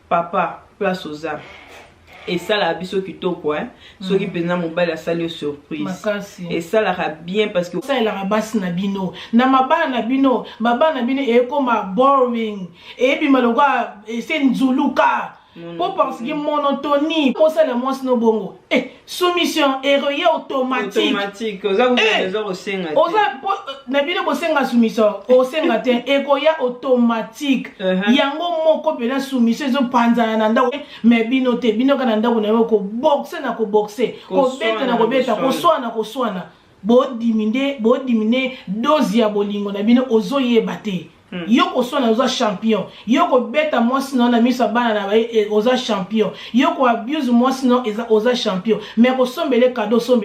Papa, place oza, esalaka biso kitoko, eh? Soki mpenza mobali asali yo surprise, Makasi. esalaka bien parce que Osalelaka basi na bino na mabala na bino, mabala na bino ekoma boring, eyebima lokwa ese nzuluka po parce que monotonie. Osalela mwasi no bongo, soumission eroye automatique. Automatique, oza Eh! oza kosenga te. Oza po na bino bosenga soumission, osenga te, ekoya automatique. Yango moko mpena soumission ezopanzana na ndako, mais bino te. Bino kaka na ndako na yo, koboxe na koboxe, kobeta na kobeta, koswana na koswana. Bodimine, bodimine dose ya bolingo na bino, ozoyeba te. Yo koswana, oza champion. Yo kobeta mwasi na yo na miso ya bana na baye, oza champion. Yo koabuse mwasi na yo, eza oza champion, mais kosombele cadeau, sombe.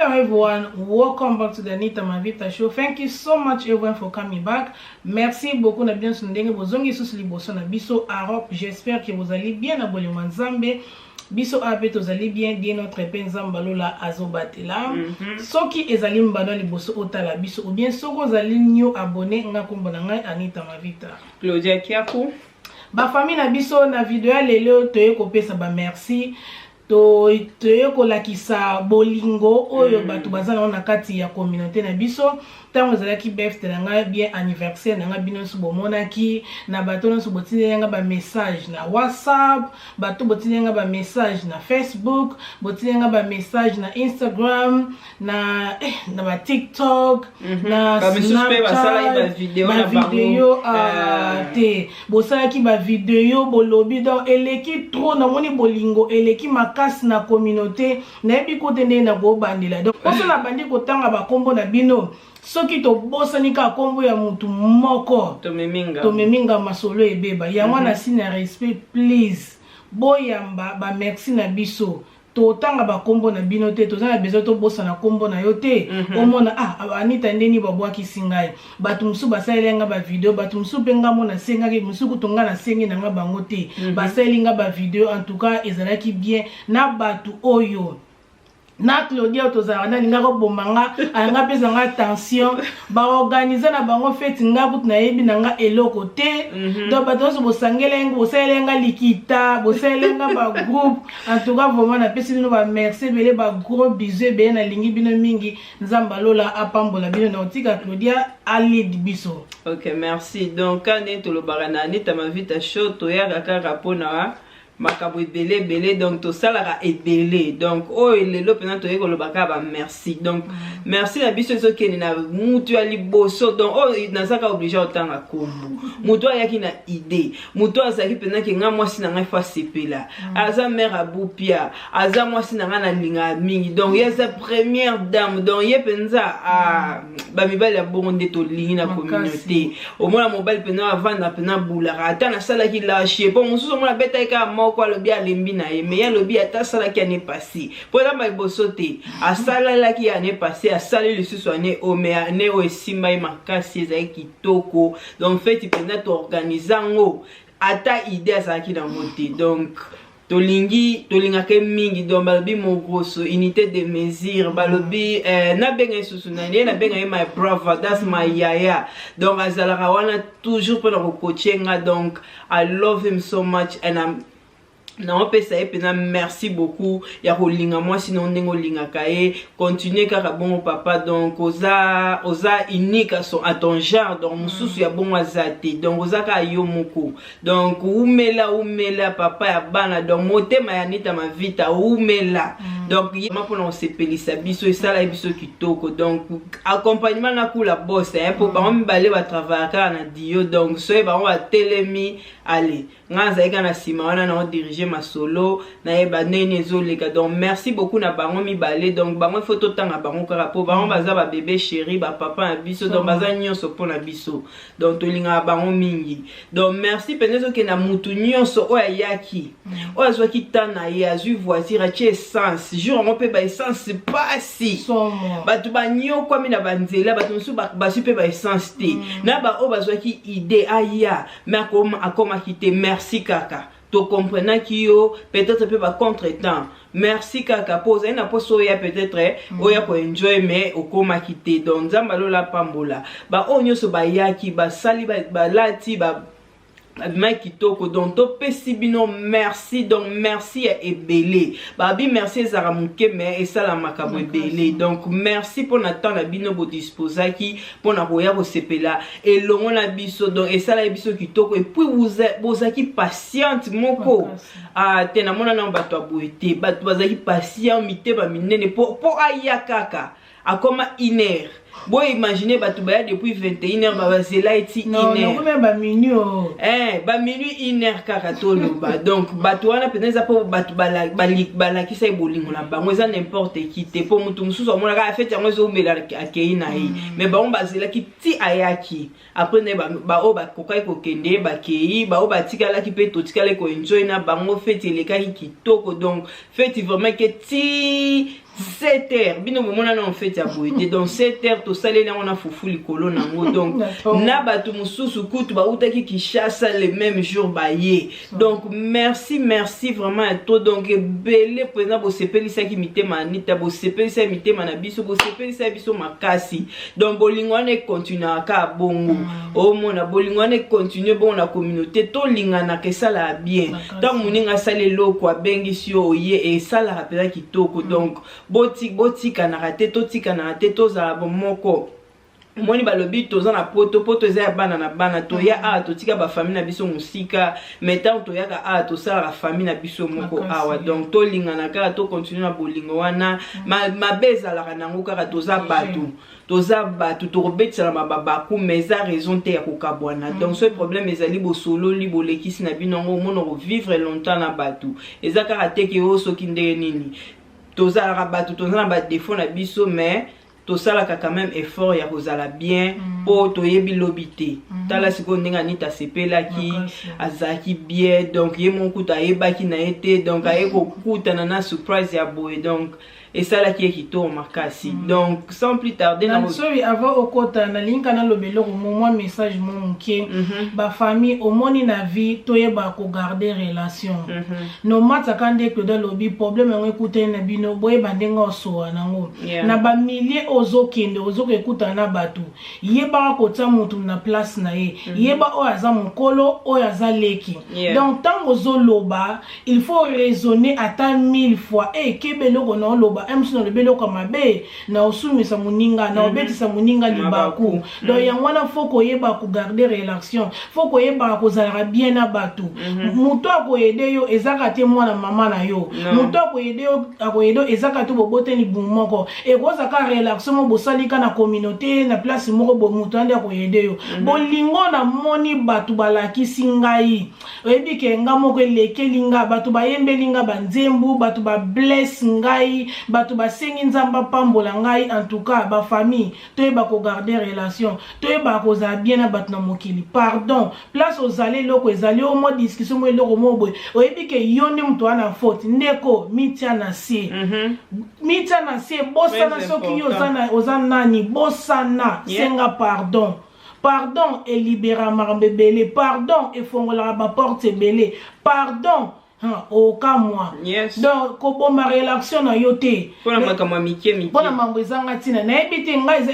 Hello everyone, welcome back to the Anita Mavita Show. Thank you so much, everyone, for coming back. Merci beaucoup na bino ndenge bozongi susu liboso na biso Arop. J'espère que vous allez bien na bolingo Nzambe. Biso ape tozali bien, bien notre pe Nzambe alola azobatela. Soki ezali mbano liboso otala biso ou bien soki ozali new abonné, nga kombo na ngai Anita Mavita. Claudia Kiaku. Ba famille na biso, na video ya lelo toye kopesa ba merci, toye kolakisa bolingo oyo bato baza nango na kati ya communauté na biso. Ntango ezalaki birthday na ngai, bien anniversaire na ngai, bino nyonso bomonaki na bato nyonso botindeli nga bamessage na WhatsApp, bato botindeli nga bamessage na Facebook, botindeli nga bamessage na Instagram, na baTikTok, na Bamisusu mpe basalaki bavideo na bango. Bavideo te, bosalaki bavideo, bolobi. Donc eleki trop, namoni bolingo eleki makasi na communauté. Nayebi kote ndenge na kobandela. Donc mposo nabandi kotanga bakombo na bino, soki tobosani kaka kombo ya mutu moko, tomeminga. Tomeminga masolo ebeba. Yango wana si na respect, please, boyamba bamerci na biso. Totanga bakombo na bino te, toza na besoin tobosana kombo na yo te. Omona, ah, Anita ndeni babwakisi ngai. Bato mosusu basaleli nga bavideo, bato mosusu mpe nga mo nasengaki, mosusu kutu nga nasengi na nga bango te, basaleli nga bavideo. En tout cas ezalaki bien na bato oyo na Claudia oyo tozalaka nani, nga koboma nga, anga apesa nga tension. Baorganize na bango feti, nga kutu nayebi na nga eloko te. Donc bato nyonso bosangeli nga, bosaleli nga likita, bosaleli nga bagroupe, en tout cas vraiment napesi bino bamerci ebele, bagros bisous ebele. Nalingi bino mingi, Nzambe alola apambola bino. Na otika Claudia alid biso. Ok, merci. Donc ka ndenge tolobaka na Anita Mavita Show, toyaka kaka mpona makambo ebele ebele, donc tosalaka ebele. Donc oyo lelo mpena toyei koloba kaka bamerci. Donc merci na biso ezokende na mutu ya liboso. Donc oyo nazaka obligé otanga kombo, motu ayaki na idée, motu azalaki mpenza ke nga mwasi na ngai fo asepela. Aza mare abupia, aza mwasi na ngai nalingaka mingi. Donc ye aza première dame. Donc ye mpenza, ah, bamibali ya bongo nde tolingi na communauté. Omona mobali mpenza avanda mpenza bulaka, ata nasalaki lâche mpo mosusu omona abetaki kaka moko, alobi alembi na ye. Mais ye alobi ata asalaki année passée, mpo eza liboso te asalalaki année passée, asali lisusu année oyo, mais année oyo esimba ye makasi, ezalaki kitoko. Donc feti mpenza toorganize yango, ata idée azalaki nango te. Donc tolingi, tolingaka ye mingi. Donc balobi mogroso, unité de mesure. Balobi nabenga ye susu nani? Ye nabenga ye my brother, that's my yaya. Donc azalaka wana toujours mpona kokotie nga. Donc I love him so much and I'm naopesa ye mpenza merci beaucoup ya kolinga mwasi na ndenge olingaka ye. Continue kaka bongo, papa. Donc oza unique à ton genre. Donc mosusu ya bongo aza te. Donc oza kaka yo moko. Donc umela, umela, papa ya bana. Donc motema ya Anita Mavita, umela. Donc ma mpona kosepelisa biso, esala ye biso kitoko. Donc accompagnement na kula boss, mpo bango mibale batravailla kaka na dio. Donc soki bango batelemi, ale ngai nazalaki kaka na nsima wana na odirige. masolo, nayeba ndenge ezoleka. Donc merci beaucoup na bango mibale. Donc bango, il faut totanga bango kaka mpo bango baza babébé chéri, bapapa na biso, donc baza nyonso mpo na biso. Donc tolingaka bango mingi. Donc merci mpenza ezokenda mutu nyonso oyo ayaki, oyo azwaki temps na ye, azwi voiture, atie essence. Jour yango mpe baessence pasi, bato banyokwami na banzela, bato mosusu bazwi mpe baessence te. Na baoyo bazwaki idée aya mais akomaki te, merci kaka, tokomprenaki yo. Peut-être mpe bacontretemps, merci kaka mpo ozali na mposa oya, peut-être oya koenjoy, mais okomaki te. Donc Nzambe alola pambola baoyo nyonso bayaki, basali, balati, babimaki kitoko. Donc topesi bino merci, donc merci ya ebele. Babi merci ezalaka moke, mais esala makambo ebele. Donc merci mpona temps na bino bodisposaki mpona koya kosepela elongo na biso. Donc esalaki biso kitoko, et puis bozalaki patiente moko. Ah, te, namona nano bato ya boye te. Bato bazalaki patient, mitema minene mpo aya kaka akoma 1 heure. Boimagine, bato baya depuis 21 heure, bazela eti 1 baminuit. Baminuit, 1 heure kaka toloba. Donc bato wana mpenza eza mpo bato balakisa ye bolingo na bango. Eza n'importe qui te, mpo motu mosusu amonaka afeti yango ezomela, akei na ye. Mais bango bazelaki ti ayaki. Après nde baoyo bakokaki kokende bakei, baoyo batikalaki mpe totikalaki koenjoy na bango. Feti elekaki kitoko. Donc feti vraiment ke ti 7 heures. Bino bomona nano feti ya boye te. Donc 7 heures tosaleli yango na fufu likolo nango. Donc na bato mosusu kutu bautaki Kinshasa le même jour baye. Donc merci, merci vraiment ya to. Donc ebele mpenza, bosepelisaki mitema Anita, bosepelisaki mitema na biso, bosepelisaki biso makasi. Donc bolingo wana ekontinuaka kaka bongo. Omona bolingo wana ekontinue bongo na communauté. Tolinganaka, esalaka bien. Ntango moninga asali eloko, abengisi yo, oye, esalaka mpenza kitoko. Donc botikanaka te, totikanaka te, tozala bomoko. Omoni, balobi toza na Poto, Poto eza ya bana na bana. Toya awa, totika bafamille na biso mosika, mais ntango toyaka awa, tosalaka famille na biso moko awa. Donc tolingana kaka, tokontinue na bolingo wana. Mabe ezalaka nango kaka, toza bato, toza bato, tokobetisana mababaku, mais eza raison te ya kokabwana. Donc soki problème ezali, bosololi, bolekisi na bino yango. Omona, kovivre longtemps na bato eza kaka teke oyo soki ndenge nini. Tozalaka bato, toza na badéfaut na biso, mais tosalaka quand même effort ya kozala bien, mpo toyebi lobi te. Tala sikoyo ndenge Anita asepelaki, azalaki bien. Donc ye moko kutu ayebaki na ye te, donc aye kokutana na surprise ya boye. Donc esalaki ye kitoko makasi. Donc sans plus tarder, na sorry, avant okota, nalingi naloba eloko mo, mwa message mo moke. Bafamille, omoni, na vie toyeba kogarder relation. Nomataka nde Claude alobi, problème yango ekutani na bino, boyeba ndenge osowa nango. Na bamilie ozokende, ozokoekutana na bato, yebaka kotia motu na place na ye. Yeba oyo aza mokolo, oyo aza leki. Donc ntango ozoloba, il faut raisonner ata mille fois. Ekeba eloko na oloba, mosu nalobi eloko ya mabe, na osumisa moninga, na obetisa moninga libaku. Donc yango wana faut koyeba kogarder relation, faut koyebaka kozalaka bien na bato. Moto akoaider yo ezaka te mwana mama na yo. Moto akoaider yo, akoaider yo ezaka te boboteli libumu moko. Ekozaka relation mo bosalika na communauté, na place moko boye, moto ande akoaider yo. Bolingo namoni bato balakisi ngai, oyebi ke nga moko elekeli nga. Bato bayembeli nga banzembu, bato bablesse ngai, bato basengi Nzambe apambola ngai. En tout cas, bafamille, toyeba kogarder relation, toyeba kozala bien na bato na mokili. Pardon, place ozali, eloko ezali o mwa discussion mo, eloko mo boye, oyebi ke yo nde moto wana faute, ndeko, mitia na se. Mitia na se, bosana. Soki yo oza nani, bosana, senga pardon. Pardon elibera makambo ebele, pardon efongolaka baporte ebele, pardon okamwa. Donc koboma relation na yo te mpona makambo ya mike mike. Mpona makambo ezanga ntina. Nayebi te, ngai eza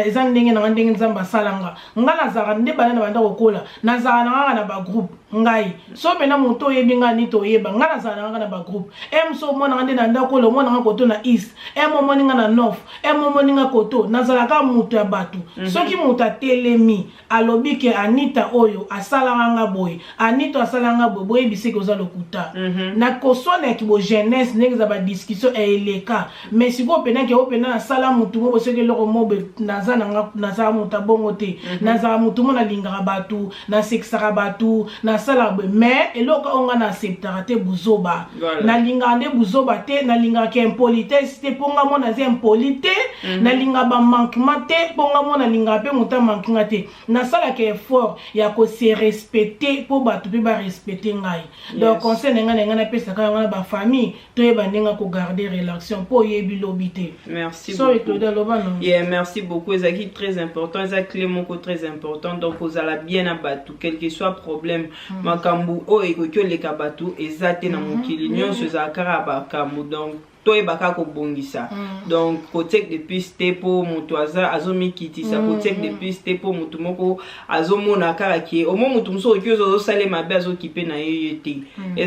eza ndenge na nga, ndenge Nzambe asala nga. Nga nazalaka nde bana na banda kokola, nazalaka na kaka na bagroupe. Ngai so mpena moto oyebi ngai nini, toyeba ngai nazala na kaka na bagroupe. M so omonanga nde na ndakola, omonanga koto na east, m omoni nga na north, m omoni nga koto. Nazalaka moto ya bato. Soki moto atelemi, alobi ke Anita oyo asalaka nga boye, Anita asalaka nga boye, boyebiseki oza lokuta. Lokuta. Na koswana ya kibo jeunesse, ndenge eza badiscussion eleka, mais sikoyo mpenaki oyo mpena nasala motu mo bosoki eloko mo naza nanga, nazala moto abongo te. Nazala motu mo nalingaka bato, nasekisaka bato, nasalaka boye, mais eloko oyo nga na acceptaka te, buzoba. Nalingaka nde buzoba te, nalingaka impolitesse te, mpo nga mo naza impoli te. Nalingaka bamanquement te, mpo nga mo nalingaka mpe moto amanquer nga te. Nasalaka effort ya kose respecter mpo bato mpe barespecte ngai. Donc conseil na ngai napesaka yango na bafamille, toyeba ndenge kogarder relation mpo oyebi lobi te. Merci. So Claude, aloba no. Yeah, merci beaucoup. Ezalaki très important, eza clé moko très important. Donc ozala bien na bato, quel que soit problème. Makambo oyo ekoki oleka bato eza te na mokili nyonso, ezala kaka makambo. Donc toyeba kaka kobongisa. Donc kotiek de piste te mpo moto aza azomikitisa, kotiek de piste te mpo moto moko azomona kaka ke omo moto mosusu okoki ozo azosala mabe, azokipe na ye ye te.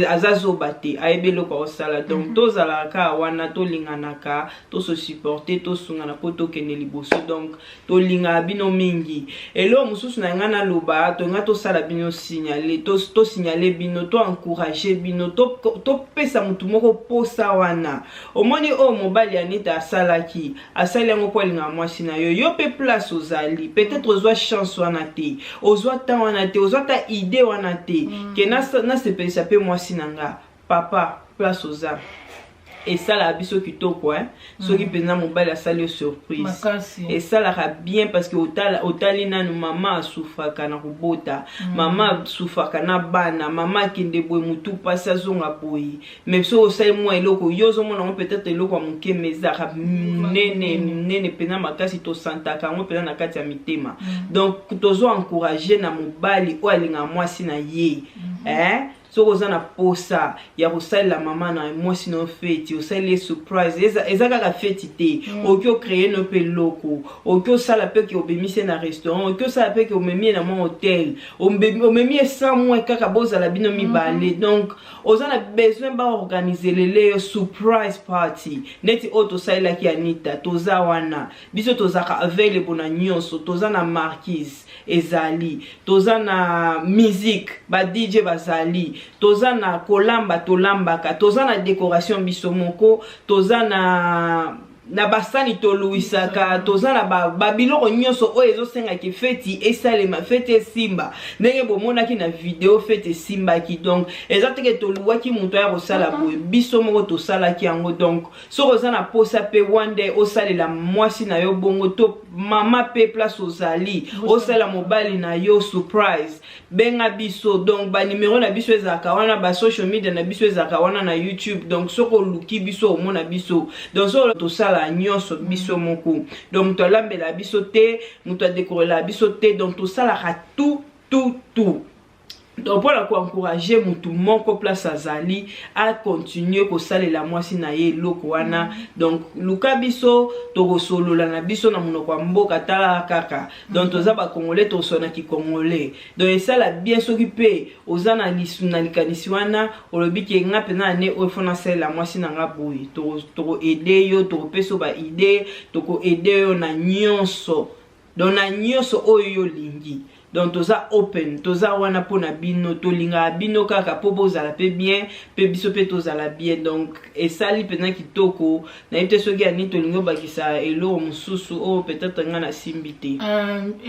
Aza zoba te, ayebi eloko akosala. Donc tozalaka kaka wana, tolinganaka, tose supporter, tosungana mpo tokende liboso. Donc tolingaka bino mingi. Eloko mosusu na ngai naloba, tolinga tosala bino signale, tosignale bino, toencourage bino, topesa motu moko posa wana. Omoni oyo mobali Anita asalaki, asali yango mpo alingaka mwasi na yo. Yo mpe place ozali, peut-être ozwa chance wana te, ozwa temps wana te, ozwa ta idée wana te ke nasepelisa mpe mwasi na nga. Papa, place oza, esalaka biso kitoko, eh? Soki mpenza mobali asali yo surprise, esalaka bien, parce que otali nanu mama asufraka na kobota, mama asufraka na bana, mama akende boye, motu mpasi, azonga boye. Mais soki osali mwa eloko, yo ozomona yango peut-être eloko ya moke, mais ezalaka monene, monene mpenza makasi, tosantaka yango mpenza na kati ya mitema. Donc tozo encourage na mobali oyo alingaka mwasi na ye, eh? Soki oza na posa ya kosalela mama na mwasi na yo feti, osali ye surprise, eza kaka feti te. Okoki ocréer no mpe eloko, okoki osala mpe ke obemisi ye na restaurant, okoki osala mpe ke omemi ye na mwa hotel, omemi ye sans moins kaka bozala bino mibale. Donc oza na besoin baorganiser lele yo surprise party neti oyo tosalelaki Anita, toza wana. Biso tozalaka available na nyonso. Toza na marquise, ezali toza na musique, ba DJ bazali, toza na kolamba, tolambaka, toza na décoration biso moko, toza na basani toluwisaka, toza na babiloko nyonso oyo ezosengaki feti esalema, feti esimba ndenge bomonaki na video. Feti esimbaki. Donc eza teke toluwaki moto aya kosala boye, biso moko tosalaki yango. Donc soki oza na posa mpe one day osalela mwasi na yo bongo, to mama mpe place ozali, osalela mobali na yo surprise, benga biso. Donc banimero na biso ezalaka wana, basocial media na biso ezalaka wana na YouTube. Donc soki oluki biso, omona biso. Donc soki tosala nyonso biso moko, donc moto alambela biso te, moto adekorela biso te, donc tosalaka tout, tout, tout. Donc mpona koencourage motu moko place azali, acontinue kosalela mwasi na ye eloko wana. Donc luka biso, tokosolola na biso na monoko ya mboka. Tala kaka, donc toza bacongolais, tosona kicongolais. Donc esala bien soki mpe oza na lisu na likanisi wana, olobi ke nga mpenza ane oyo fo nasalela mwasi na nga boye, tokoaider yo, tokopesa yo baidée, tokoaider yo na nyonso, donc na nyonso oyo yo olingi. Donc toza open, toza wana mpona bino, tolingaka bino kaka mpo bozala mpe bien, mpe biso mpe tozala bien. Donc esali mpenza kitoko. Nayebi te soki ani tolingi obakisa eloko mosusu oyo peut-être ngai nasimbi te.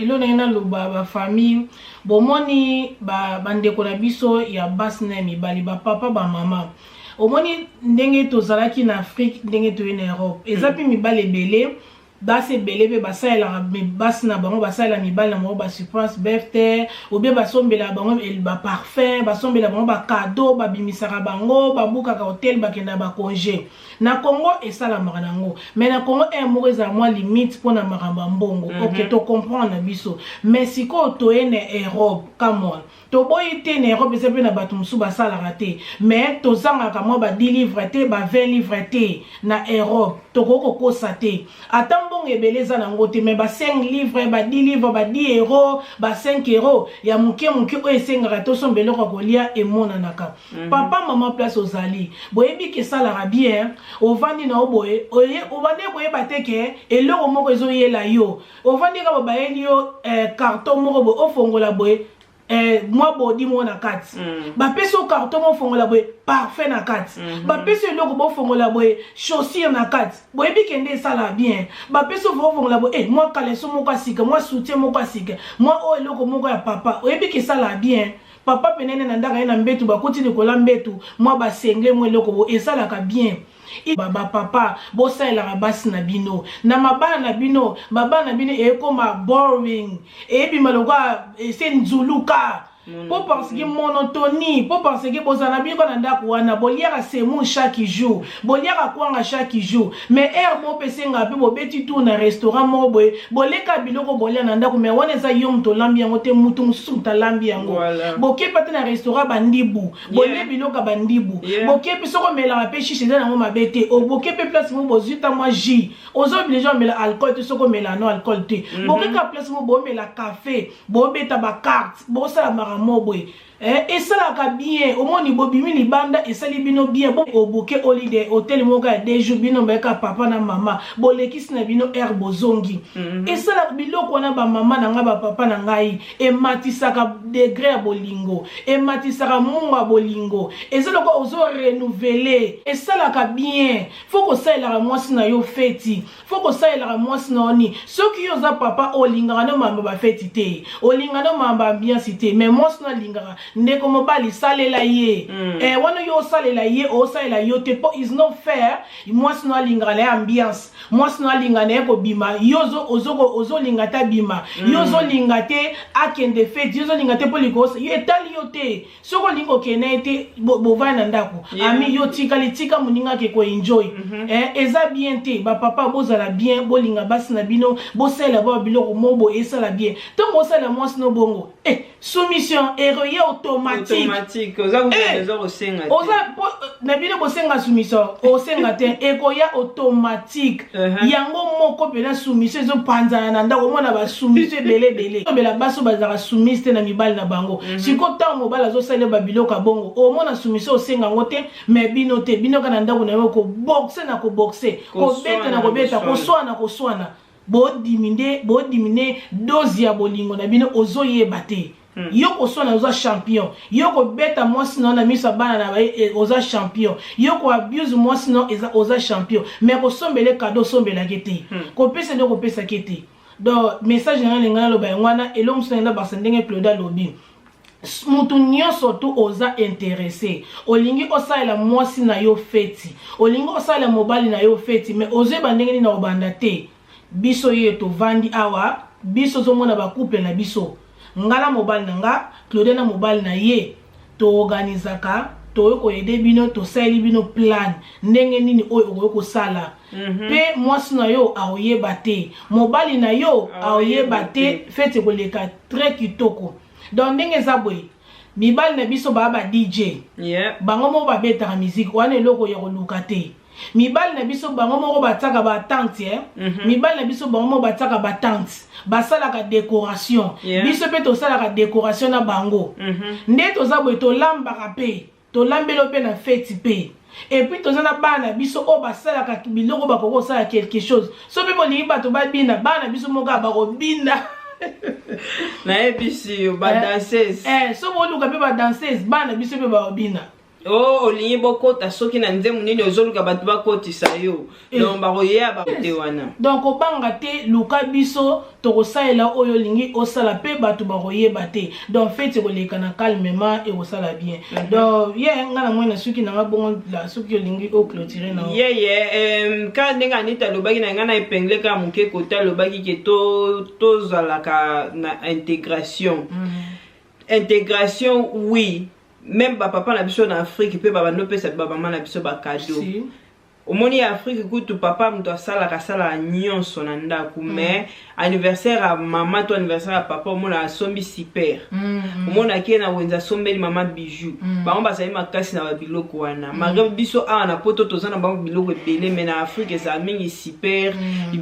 Eloko ndenge naloba, bafamille, bomoni bandeko na biso ya basi na ya mibali, bapapa, bamama, omoni ndenge tozalaki na Afrique, ndenge toye na Europe, eza mpe mibali ebele, basi ebele mpe basalelaka basi na bango, basalela mibali na bango basurprise birthday, ou bien basombelaka bango baparfum, basombela bango bacadeau, babimisaka bango, babukaka hotel, bakendaka bacongé. Na Congo esalamaka nango, mais na Congo un moko ezala mwa limite mpona makambo ya mbongo. Ok, tocomprendre na biso, mais sikoyo toye na Europe, come on, toboyi te, na Europe eza mpe na bato mosusu basalaka te, mais tozangaka mwa ba 10 livre te, ba 20 livre te na Europe. Tokoki kokosa te, ata mbongo ebele eza nango te, mais ba 5 livre, ba 10 livre, ba 10 euro, ba 5 euro ya moke moke oyo esengaka tosomba eloko ya kolia emonanaka. Papa, mama, place ozali, boyebi ke esalaka bien. Ovandi na yo boye, obandi koyeba te ke eloko moko ezoyela yo. Ovandi kaka, bayeli yo carton moko boye, ofongola boye. Mwa body moko na kati. Bapesi yo carton, bofongola boye, parfum na kati. Bapesi yo eloko, bofongola boye, chaussure na kati. Boyebi kende esala bien. Bapesi yo, bofongola boye, mwa caleçon moko ya sika, mwa soutien moko ya sika, mwa oyo eloko moko ya papa. Oyebi ke esala bien. Papa penene na ndako ye na mbetu, bakuti likolo ya mbetu mwa basengle, mwa eloko boye, esalaka bien. Bapapa, bosalelaka basi na bino na mabala na bino. Mabala na bino ekoma boring, eyebima lokola ese nzuluka, mpo parce que monotonie, mpo parce que bozala na bino na ndako wana, boliaka semoule chaque jour, boliaka kwanga chaque jour. Mais heure bopesenga mpe bobeti tour na restaurant moko boye, boleka biloko bolia na ndako, mais wana eza yo moto olambi yango te, mutu mosusu moto alambi yango. Bokepa te na restaurant bandibu, bolie biloko ya bandibu. Bokepi soki omelaka mpe chiche, eza nango mabe te. Boke mpe place moko, bozwi ta mwa jus, oza obligé omela alcool te. Soki omela no alcool te, bokeka place moko, bomela café, bobeta bacarte, bosala makambo boye. Esalaka bien. Omoni, bobimi libanda, esali bino bien. Oboke holiday hotel moko ya 2 jours, bino bayeka papa na mama, bolekisi na bino aire, bozongi. Esalaka biloko wana, bamama na ngai, bapapa na ngai, ematisaka degré ya bolingo, ematisaka mungu ya bolingo. Eza lokola ozo renouveler, esalaka bien. Faut kosalelaka mwasi na yo feti, faut kosalelaka mwasi na yo nini. Soki yo oza papa, olingaka no mamba bafeti te, olingaka no mamba ambiance te, mais mwasi no alingaka, ndeko mobali, salela ye. Wana yo osalela ye, osalela yo te, mpo is not fair. Mwasi no alingaka na ye ambiance, mwasi no alingaka na ye kobima, yo ozolinga te abima, yo ozolinga te akende feti, yo ozolinga te mpo likolo yo etali yo te. Soki olingi kokende ye te, bovandi na ndako. Ami yo tikali, tika moninga ake koenjoy. Eza bien te. Bapapa, bozala bien, bolinga basi na bino, bosalela ba biloko moko boye, esala bien. Ntango osalela mwasi no bongo, soumission eroye automatique. Automatique, oza kokende, oza kosenga te. Oza na bino bosenga soumission, osenga te, ekoya automatique. Yango moko mpena soumission ezopanzana na ndako. Omona basoumission ebele ebele. Obela basi oyo bazalaka soumise te na mibali na bango. Sikoyo ntango mobali azosalela babiloko ya bongo, omona soumission, osenga yango te. Mais bino te, bino kaka na ndako na yo, koboxe na koboxe, kobeta na kobeta, koswana na koswana. Bodimine, bodimine dose ya bolingo na bino, ozoyeba te. Yo koswana, oza champion. Yo kobeta mwasi na yo na miso ya bana na baye, oza champion. Yo koabuse mwasi na yo, eza oza champion. Mais kosombela cadeau, osombelaki te. Kopesa nde kopesaki te. Donc message na ngai ndenge naloba yango wana. Eloko mosusu na ngai bakisa, ndenge Claude alobi, mutu nyonso tu oza intéressé, olingi osalela mwasi na yo feti, olingi osalela mobali na yo feti, mais ozoyeba ndenge nini na obanda te, biso ye tovandi awa, biso ozomona bacouple na biso, nga na mobali na nga, Claude na mobali na ye, toorganizaka, tokoki koaider bino, tosaleli bino plan ndenge nini oyo okoki kosala mpe mwasi na yo akoyeba te, mobali na yo akoyeba te, feti ekoleka très kitoko. Donc ndenge eza boye, mibali na biso baa ba DJ. Bango moko babetaka musique wana, eloko ya koluka te. Mibali na biso bango moko batiaka batente, eh? Mibali na biso bango moko batiaka batente, basalaka décoration. Biso mpe tosalaka décoration na bango. Nde toza boye, tolambaka mpe, tolambeli mpe na feti mpe. Et puis toza na bana na biso oyo basalaka biloko, bakoki kosala quelque chose. So mpe bolingi bato babina, bana na biso moko bakobina. Nayebisi yo, badanseuse. So boluka mpe badanseuse, bana na biso mpe bakobina. O olingi bokota soki na nzembo nini, ozoluka bato bakotisa yo, donc bakoya bakote wana. Donc obanga te, luka biso, tokosalela oyo olingi osala mpe bato bakoyeba te. Donc feti ekoleka na calmement, ekosala bien. Donc ye nga na moi na suki nanga bongo, soki olingi oclôturer na. Yeye kaka ndenge Anita alobaki na ngai na épingle kaka moke kote alobaki ke tozalaka na intégration. Intégration, oui. Même bapapa na biso na Afrique mpe babandi opesa bamama na biso bacadeau. Si. Omoni, ya Afrique kutu papa moto asalaka, asalaka nyonso na ndako, mais anniversaire ya mama to anniversaire ya papa, omona asombi super. Omona ake na wenze, asombeli mama bijou. Bango bazali makasi na babiloko wana, malgré biso awa na Poto toza na bango biloko ebele, mais na Afrique ezala mingi super,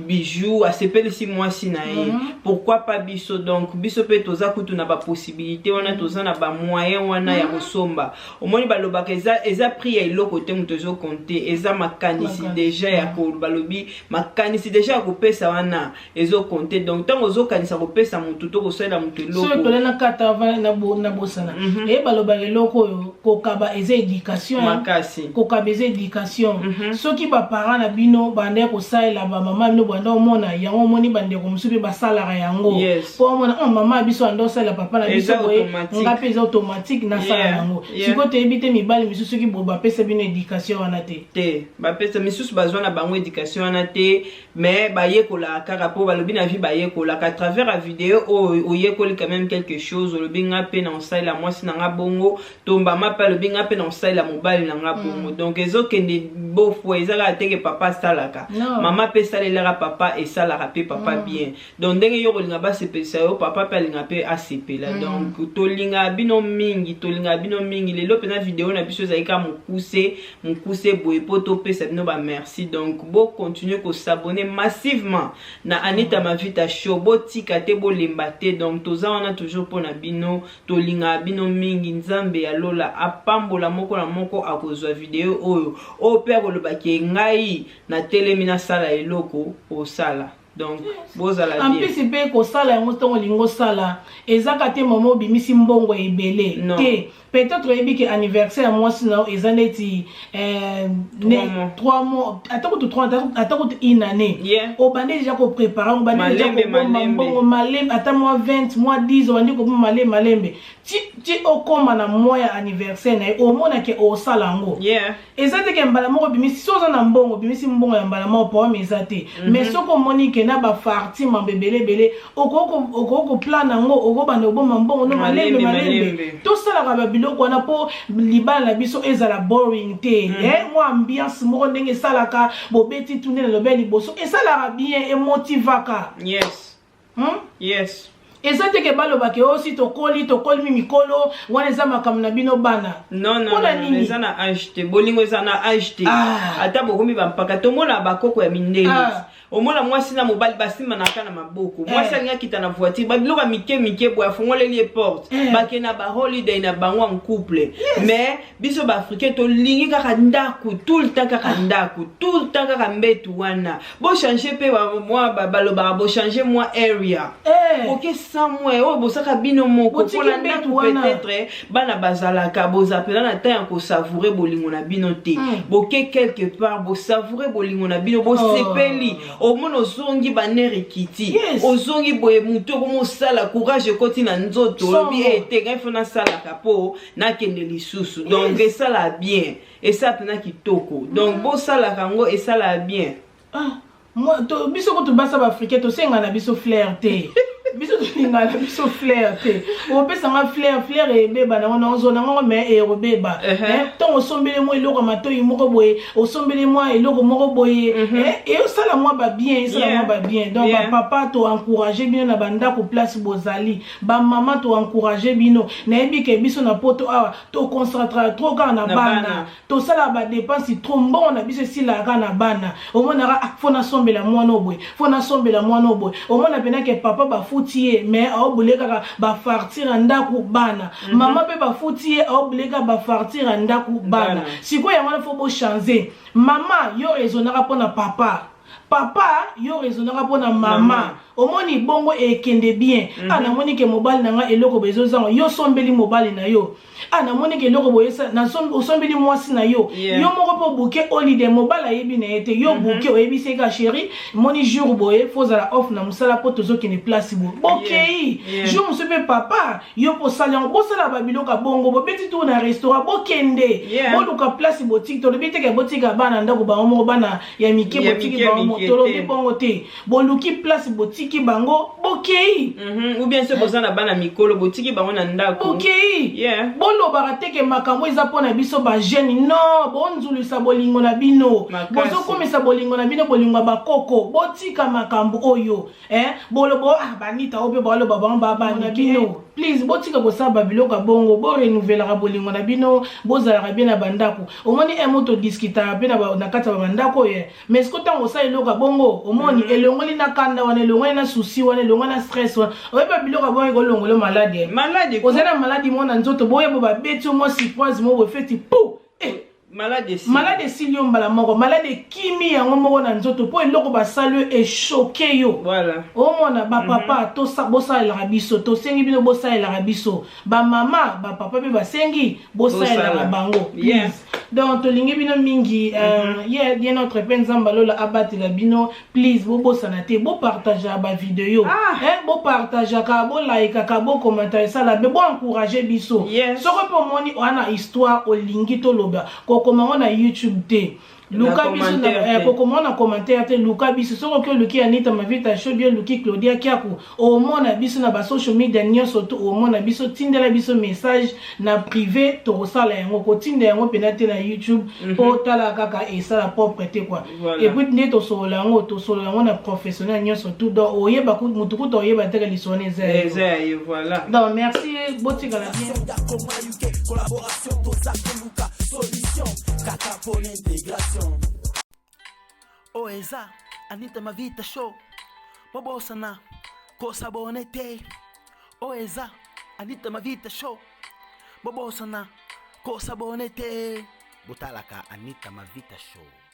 bijou, asepelisi mwasi na ye. Pourquoi pas biso? Donc biso mpe toza kutu na bapossibilité wana, toza na bamoyen wana ya kosomba. Omoni, balobaka eza prix ya eloko te moto ezocompter, eza makanisi. Makanisi déjà ya ko balobi makanisi déjà ya kopesa wana ezocompter. Donc ntango ozokanisa kopesa motu to kosalela motu soki eloko. Tole na kata avant nabosana. Eye balobaka eloko oyo, kokaba eza éducation, hein. Makasi. Kokaba eza éducation. Soki baparent na bino bandaki kosalela bamama bino, banda omona yango, omoni bandeko mosusu mpe basalaka yango. Po omona, oh, mama ya biso anda osalela papa na biso Eza boye, automatique. nga mpe eza automatique nasala yango. Sikoyo toyebi te mibali misusu soki boye bapesa bino éducation wana te. Te, bapesa misusu bazwa na bango éducation wana te, mais bayekolaka kaka, mpo balobi na vie bayekolaka. À travers ya video oyo oyekoli quand même quelque chose. Olobi nga mpe na osalela mwasi na nga bongo, to mama mpe alobi nga mpe na osalela mobali na nga bongo. Donc ezokende bofo, eza kaka teke papa asalaka. Non. Mama mpe esalelaka papa, esalaka mpe papa bien. Donc ndenge yo kolinga basepelisa yo, papa mpe alinga mpe asepela. Donc tolingaka bino mingi, tolingaka bino mingi. Lelo mpenza video na biso ezali kaka mokuse mokuse boye mpo topesa bino bamerci. Donc bocontinue kos'abonner massivement na Anita Mavita Show, botika te, bolemba te. Donc toza wana toujours mpona bino, tolingaka bino mingi. Nzambe ya lola apambola moko na moko akozwa video oyo, oyo mpe akolobaki ngai natelemi nasala eloko osala. Donc bozala En bien. Plus mpe kosala yango, ntongo olingi osala, ezaka te mama obimisi mbongo ebele. Non. Te, peut-être oyebi ke anniversaire ya mwasi na yo eza neti 3 mois. 3 mois, ata kutu 3, ata kutu une année. Obandi déjà kopréparer, obandi déjà Malembe, kobomba malembe. mbongo malembe, ata mwa 20, mwa 10, obandi kobomba malembe malembe ti okóma na mwa ya anniversaire na ye, omonake osala yango. Eza te ke mbala moko obimisi. So oza na mbongo, obimisi mbongo ya mbala moko, problème eza te. Mais soki omoni ke na bafarti mambo ebele ebele, okoki koplana yango, okobanda kobomba mbongo no malembe. Malembe, malembe. Malembe. Tosalaka babiloko wana mpo libala na biso ezala boring te. Mwa ambiance moko ndenge esalaka, bobeti tu nde nalobi ya liboso, esalaka bien, emotivaka. Eza te ke balobaka osi tokoli, tokolimi mikolo wana, eza makambo na bino bana. Non, non. Mpona Non, non, nini? Eza na age te, bolingo eza na age te. Ah. Ata bokomi bampaka, tomona bakoko ya mindele. Ah. Omona mwasi na mobali basimbanaka na maboko. Mwasi alingi akita na voiture, babiloko ya mike mike boye, afungoleli ye porte. Bakende na baholiday na bango en couple. Mais biso baafricain tolingi kaka ndako tout le temps, kaka ndako tout le temps, kaka mbetu wana. Bochange mpe mwa balobaka bochange mwa area. Oke samwe oyo bosaka bino moko. Botiki mpona mbetu ndako wana. Peut-être bana bazalaka, boza mpena na temps ya kosavourer bolingo na bino te. Boke quelque part, bosavourer bolingo na bino, bosepeli. Omona ozongi, banerfs ekiti. Ozongi boye, motu okoma osala, courage ekoti na nzoto. Somo. Olobi e te, ngai fo nasalaka mpo nakende lisusu. Donc esala bien, esala mpena kitoko. Donc bosalaka yango, esala bien. Ah, biso kutu basa baafricain tosenga na biso fleur te, biso tolingaka na biso fleur te. Opesanga fleur, fleur ebeba nango, nazwa nango, mais ekobeba. Ntongo osombeli mwa eloko ya matoi moko boye, osombeli mwa eloko moko boye, eyosala mwa babien, esala mwa babien. Donc bapapa, toencourage bino na bandako place bozali, bamama, toencourage bino. Nayebi ke biso na Poto awa toconcentre trop kaka na Na bana. bana. Tosalaka badépenses trop, mbongo na biso esilaka kaka na bana. Omonaka, ah, fo nasombela mwana oyo boye, fo nasombela mwana oyo boye. Omona mpena ke papa bafuti ye, mais aobule kaka bafartir ya ndako bana. Mama mpe bafuti ye, aobule kaka bafartir ya ndako bana. Bana. Sikoyo yango wana fo bochange. Mama, yo raisonnaka mpona papa, papa, yo raisonnaka mpona mama. Mama. Omoni bongo ekende bien. Ah, namoni ke mobali na nga eloko boye ezozanga, yo osombeli mobali na yo. Ah, namoni ke eloko boye osombeli mwasi na yo. Yo moko mpe obuke holiday, mobali ayebi na ye te. Yo buke, oyebisi ye ka chéri, moni jour boye fo ozala off na mosala mpo tozokende place boye, bokei. Jour mosusu mpe papa, yo mpo osali yango, bosala babiloko ya bongo, bobeti tour na restaurant, bokende. Boluka place botiki. Tolobi teke botika bana ndako bango moko, bana ya mike. Ya Botiki mike, bango moko. mike Tolobi te. bongo te, boluki place botiki bango, bokei. Ou bien soki boza na bana mikolo, botiki bango na ndako. Bokei. Bolobaka teke makambo eza mpo na biso bajeune. Non, bonzulisa bolingo na bino. Makasi. Bozokomisa bolingo na bino bolingo ya bakoko. Botika makambo oyo, eh? Boloba, ah, banita oyo mpe baloba bango babana bino. Please, botika kosala babiloko ya bongo, borenouvelaka bolingo na bino, bozalaka bien na bandako. Omoni e moto discutaka mpe na kati ya bandako oyo, mais siko ntango osala eloko ya bongo, omoni elongoli na kanda wana, elongoli na souci wana, elongoli na stress wana. Oyeba biloko ya bongo ekolongola maladi, eh. Maladi. Ozali na maladi moko na nzoto boya bo babeti yo mwa surprise moko boye, feti pu, eh. Malade esili. Malade esili yo mbala moko, malade ekimi yango moko na nzoto mpo eloko basali yo echoke yo. Voilà. Omona bapapa, bosalelaka biso, tosengi bino bosalelaka biso. Bamama, bapapa mpe basengi bosalelaka Bosala. bango. Please. Donc tolingi bino mingi, ye ye notre mpe Nzambe alola abatela bino. Please, bobosana te bopartageaka bavideo. Ah. Eh, bopartageaka, bolaikaka, bokomanta, esala be boencourage biso. Soko mpe omoni wana histoire olingi toloba, kokoma ngo na YouTube te, luka Na biso na commentaire te. Kokoma na commentaire te, luka biso. Soki oki oluki Anita Mavita Show, bien oluki Claudia Kiaku, omona biso na basocial media nyonso tu, omona biso. Tindela biso message na privé, tokosala yango. Kotinda yango mpena te na YouTube, mpo otala kaka esala propre te, quoi. Voilà. Et puis nde tosolola yango, tosolola yango na professionnel nyonso tu. Donc oyeba mutu kuta oyeba teke lisolo eza ya yo. Eza ya ye, voilà. Donc merci, botikala bien. Yakoma UK collaboration, toza koluka solution kaka mpona intégration. Oyo eza Anita Mavita Show, bobosana kos'abonner te. Oyo eza Anita Mavita Show, bobosana kos'abonner te. Botalaka Anita Mavita Show.